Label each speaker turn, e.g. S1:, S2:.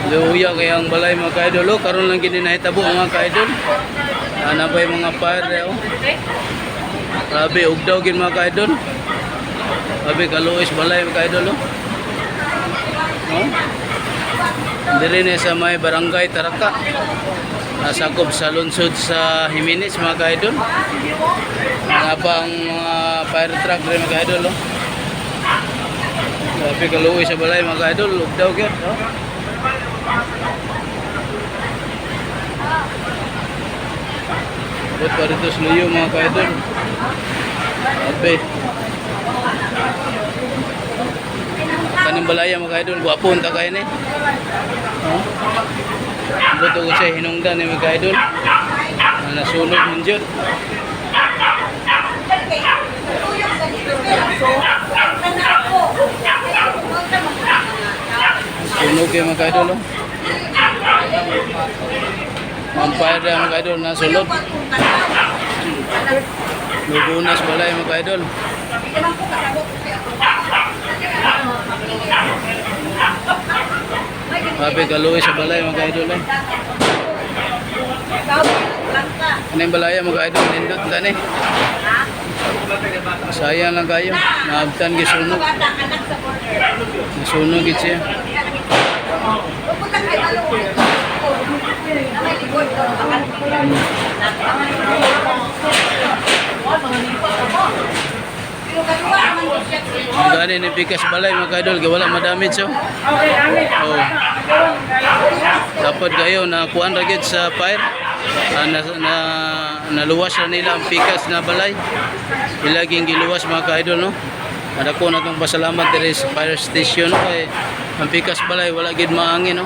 S1: Luya kay ang balay, mga ka-idol, oh. Karon lang gini nahitabo, mga ka-idol. Ana pa yung mga fire, oh. Grabe, ugdaw gin, mga ka-idol. Grabe, kaluoy balay, mga ka-idol, oh. No? Diri ni sa may Barangay Taraka. Nasakop sa lungsod sa Jimenez, mga ka-idol. Mga pa ang mga fire truck rin, mga ka-idol, oh. Grabe kaluoy sa balay, mga ka-idol, ugdaw gyud, oh. Abot pa rito sa luyo, mga ka-idol. Grabe. Kaning balaya, mga ka-idol, gwapo unta kayo ni. Oh. Abot ko sa hinungdan ni, mga ka-idol. Na nasunog man jud. Sunog kayo, mga ka-idol, oh. Ang fire na, mga ka-idol, nasulod. Lugunas balay, mga ka-idol. Grabe kaluoy sa balay, mga ka-idol, eh. Ano yung balaya, mga ka-idol, nindot tani. Sayang lang kayo. Naabtan gisunog. Nasunog gid siya. Ang gani ni pikas balay, mga ka-idol, kay wala madamage, oh. Oh. Dapat kayo na kuan ra gyud sa fire. Ah, na naluwas na nila ang pikas na balay. Ilaging giluwas, mga ka-idol, no. Madako na tong pasalamat diri sa fire station kay ang pikas balay wala gid maangin, no.